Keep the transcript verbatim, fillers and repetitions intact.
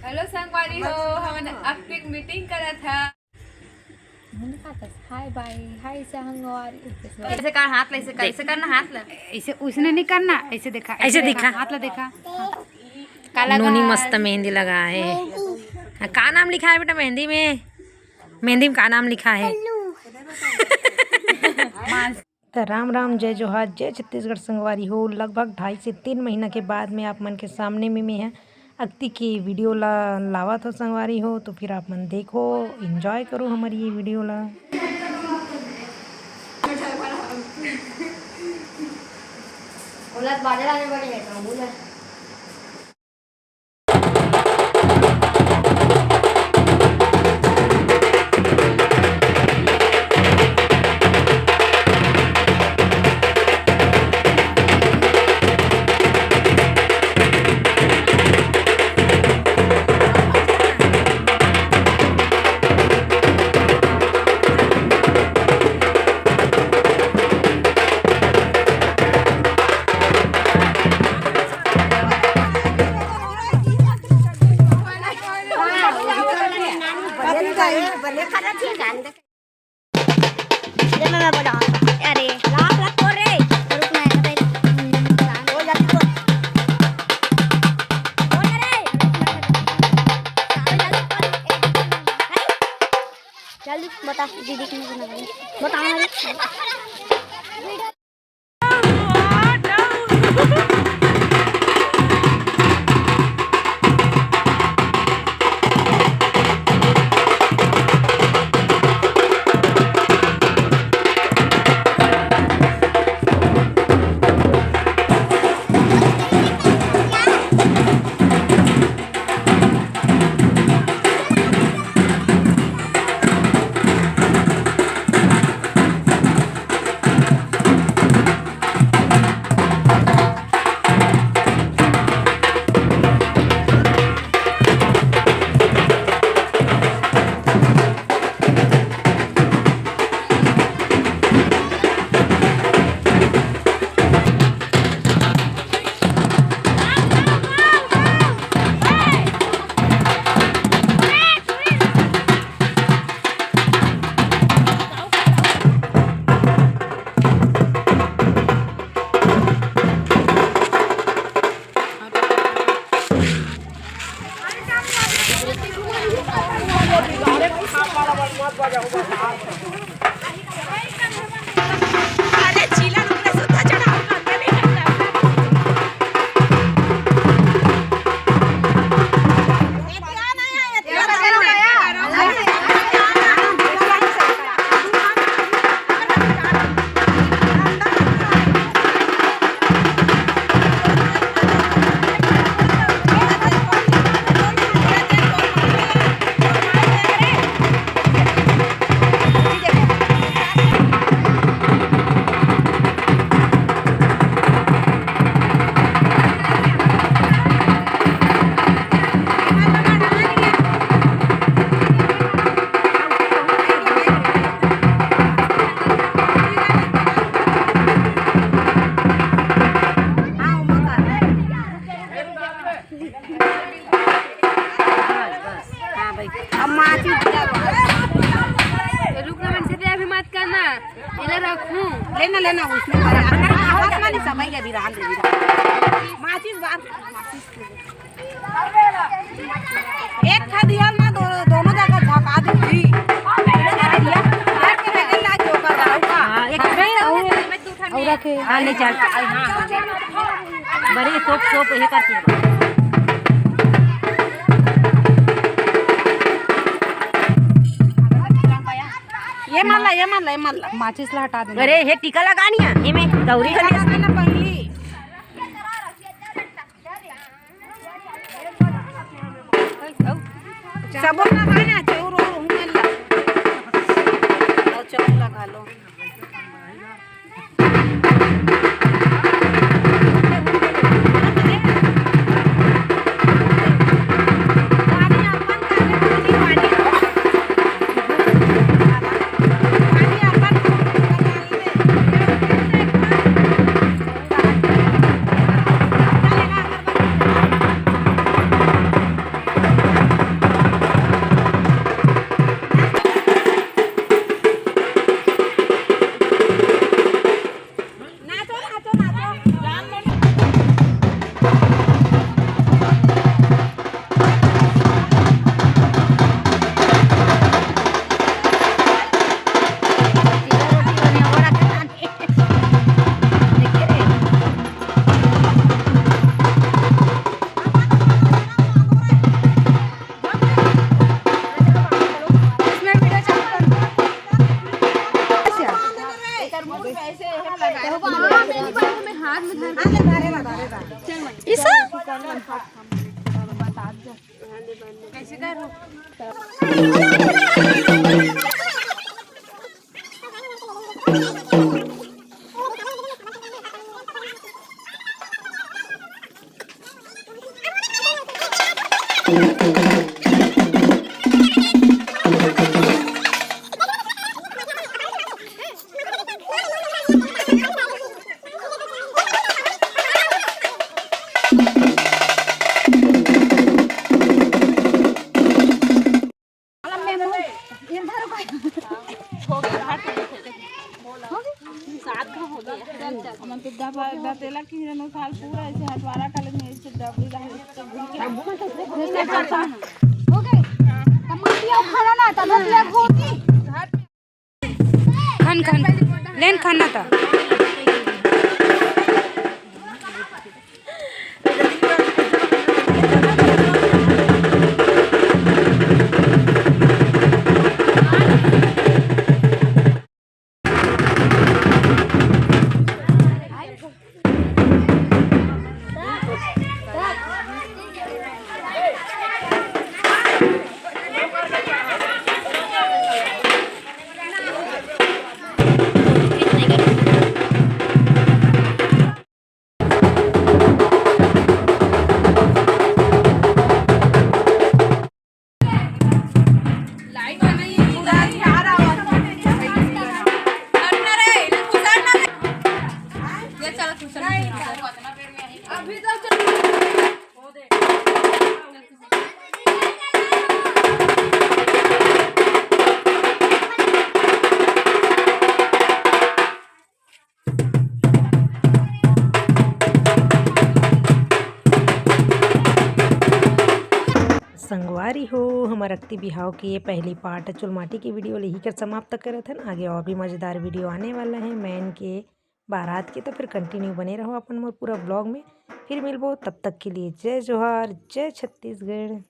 Hello संगवारी हो, हमन अक्तिक मीटिंग करत ह। हाय बाय, हाय संगवारी। ऐसे कर हाथ ला, ऐसे कर, ऐसे करना हाथ ला। ऐसे उसने नहीं करना, ऐसे देखा, ऐसे ऐसे देखा। देखा, हाथ ला देखा। काला नोनी घास। मस्त मेहंदी लगा है। हाँ, का नाम लिखा है बेटा मेहंदी में? मेहंदी में का नाम लिखा है? त राम राम, जय जोहार, जय छत्तीसगढ़ संगवारी हो। लगभग ढाई से तीन महीना के बाद में आप मन के सामने में मैं ह अक्ति के वीडियो ला लावत हो संगवारी हो, तो फिर आप मन देखो, एंजॉय करो हमर ये वीडियो ला। अरे, लाख लाख तोड़ रे। रुक ना, यहाँ पे, हम्म, बोल जल्दी बोल। बोल रे। जल्दी बता, दीदी को नहीं सुना। बता ना रे। हाँ भाई, अब माचिस दिया बा। रुक ना, मन से अभी मत करना, इधर रखूं। लेना, लेना, उसमें भरे। अपना हाथ में नहीं, समय के अभी रात में। माचिस बार, माचिस। एक था दिया ना, दो-, दोनों जगह झपा दी थी। एक तो लेकिन लाग के ऊपर रहा। हाँ, एक है और, और रखे। हाँ, ले चल। बड़े सोप, सोप ये करती है। ये मान ला, ये मान ला, ये मान ला। माचिस ला हटा दे। अरे, ये टीका लगानी है, ये में गौरी का टीका लगाना पहली। सबो लगा ना, चाउर और हूँ मिल ला। और चाउर लगा लो। कैसे करो? हमन तो दबा दतेला किरण साल पूरा ऐसे हटवारा कॉलेज में ऐसे दबी रहे, ऐसे घूम के। हो गए। कमाती हो खाना ना, तब ले होती। खन खन, लेन खन ना था। संगवारी हो, हमर अक्ति बिहाव के ये पहली पार्ट चुलमाटी के वीडियो ले ही कर समाप्त करत हन। आगे और भी मजेदार वीडियो आने वाला है। मैं इनके बारात के तो फिर कंटिन्यू बने रहो अपन मोर पूरा ब्लॉग में। फिर मिलबो, तब तक के लिए जय जोहार, जय छत्तीसगढ़।